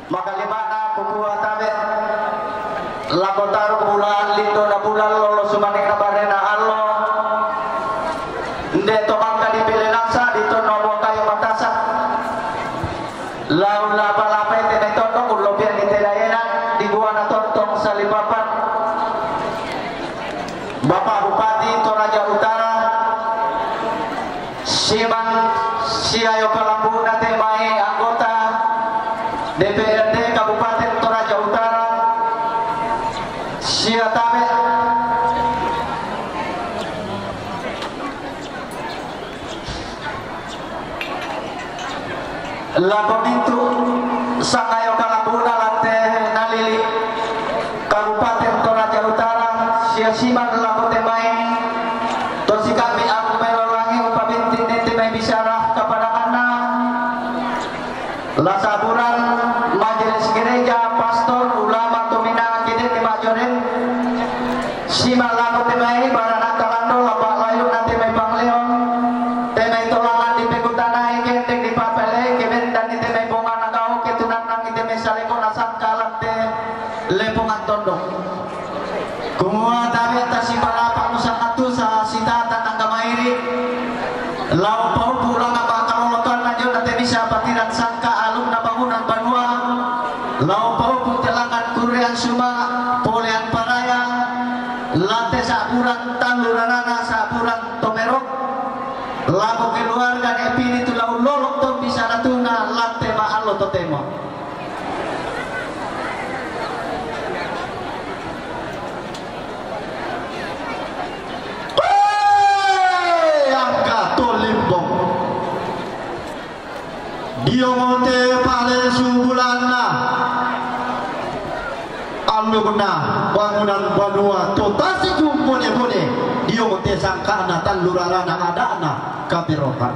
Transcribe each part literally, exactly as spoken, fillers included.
Makalimana kukua tabe', lako taruk bulan lindo na bulan lolo sumaning na barena allo, nde to mangka dipilelangsa di tonno boa kayu matasak. Lau lapa-lapai te mai tondok ullopian di te daena di buana tontong salipapan. Bapak Bupati Toraja Utara, siman siayo kalambuna te mai anggota D P R D Kabupaten Toraja Utara, sia tabe'. Lako mintu' sangayo kalambuna lan te nalili Kabupaten Toraja Utara, sia siman lako te mai to sika'bi aku melolangi upabintin ni te mai bisara kapadanganna. La saburan majelis gereja, pastor, ulama, tominangan kede ni majoren, siman lako te mai barana kalando lapa layuna te mai pangleon, te mai tolangan di pekutanai kendek di papele kebendan ni te mai bongan agao ketunanang ni te mai saleko nasangkalan te lepongan tondok. Kumua tabe' ta sipalapa' musang atusa sitata tangga mairi. Lau paupu langa pangkalolokanna jonna te bisa patiran sangka alukna bangunan banua. Lau paupu te langan kurrean suma polean paraya. Lante saburan tallu rarana saburan tomerok. Lako keluarga ne pini tu lau lolok to bisa natuna lante ma allo totemo. Angka to limbong. Dio mo te palesu bulanna. Allukna bangunan banua to tasiku bone-bone. Dio mo te sangkana tallu rarana ada'na kaperokan.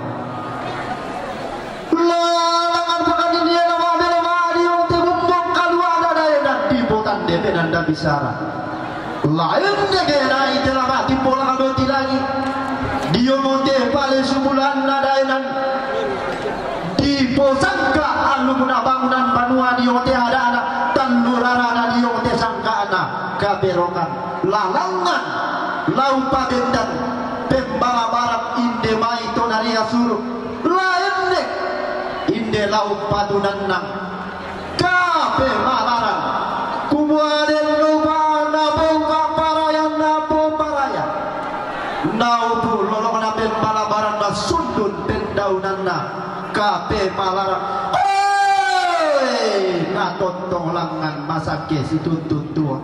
Lalangan pakadindiana ma'bela ma'dio te bumbong kalua dadaena di potan depe nanda bisara. Laen deke rai te lama timbo laka doti lagi. Dio mo te pale sumulanna daenan. Di posangka alumna bangunan banua dio te adana tallurarana dio te sangkana kaberokan. Lalangan lau pabendan pembalabaran inde mai tonaria suru. Laen dek inde lau patunanna. Kape malaran. Kumua den lupa na bongka paraya na po paraya. Naupu lolokna pembalabaran na sundun pendaunanna. Kape malaran. Oi, na tontong langan masake situntun tua.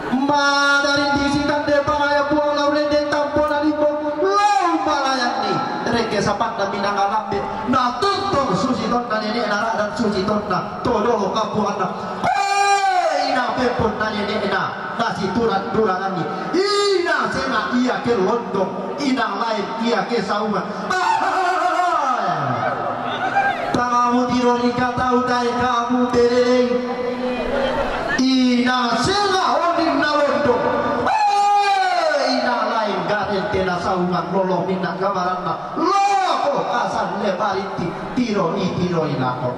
Madarin disi tande paraya puang lau rende tampo na limbo lau malayanni reke sapanna minanga lambe na tuntong susi tonna nene'na ra'dan susi tonna todo kapuanna. Hei, ina pempon na nene'na na situran-turananni ina sena ia ke londong. Ina lain ia ke saungan. Tamamu tiro ri katau tae kamu bererei. Ina sena onin na londo. Ina lain garente na saungan lolo minna kamaranna. Loko kasan le pariti tiro i tiro i lako.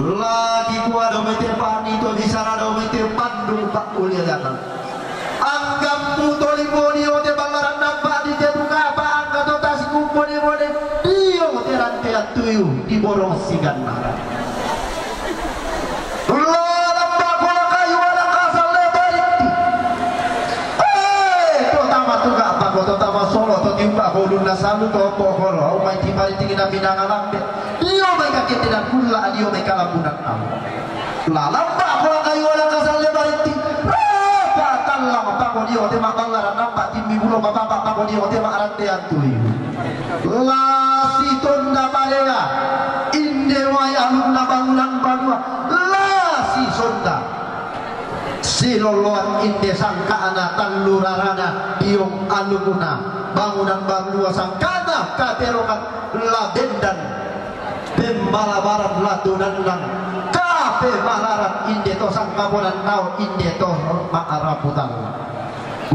Lagi kua do mete pani to disara do mete pandu pak ulia datang. Anggammu toli boni ote ballaran nampak di tetu kapa angka to tasi kumponi boni dio ote rantean tuyu di borong siganna. Lalamba kola kayu ala kasal lebarinti. Eh, to tama tuga pako to tama solo to tiupa ko ulunna salu to pokoro au mai tibarinti na minanga lambe. Dio mai kakete dan kulla dio mai kalabunan au. Lalamba kola kayu ala kasalle baritti. Rapa tallang pako dio te makallaran nampak timmi bulo mapapa pako dio te makarante antui. Lasi tonda malea. Inde wai alumna bangunan banua. Lasi sonda. Siloloan inde sangkana tallurarana diong alumna bangunan banua sangkana katerokan labendan. Pembalabaran latunannan kape malaran inde to sangkabonan nao inde to ma'araputan.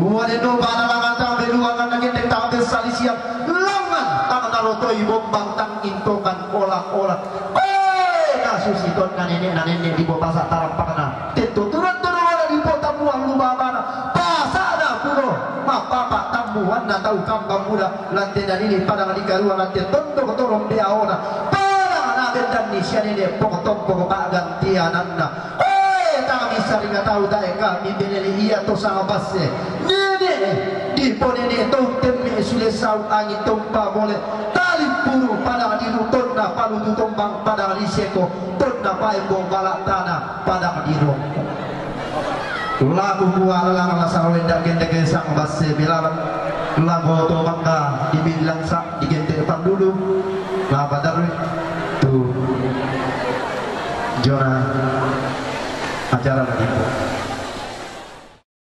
Uade do bana langan tabe luangan nagende tabe salisian langan tang narotoi bombang tang intokan ola-ola. Hei, Susi tonna nene' na nene' di bo pasa' tarampakna. Tentu turun-turun di bo tammuan lu babana. Pasa'na pulo mappapa' tammuanna tau Kambang Muda. Lante na nini padang di karua lante tondok tolong beaona. Padang na bendanni sia nene' poko tompo pa'gantiananna. Oe, tang missari na tau tae' kami beneli ia to sama basse. Nene' di ponene' tau temme sule sau angin tompa bole. Talippuru padang di lu tonna palutu tombang padang di seko. Tonna pae bo bala tana padang di rongko. Laku kua lalang la sarolenda kende kesang basse bilalang. Lago to mangka di bilang sa di kende pandulu. Lapa darwi tu jona acara.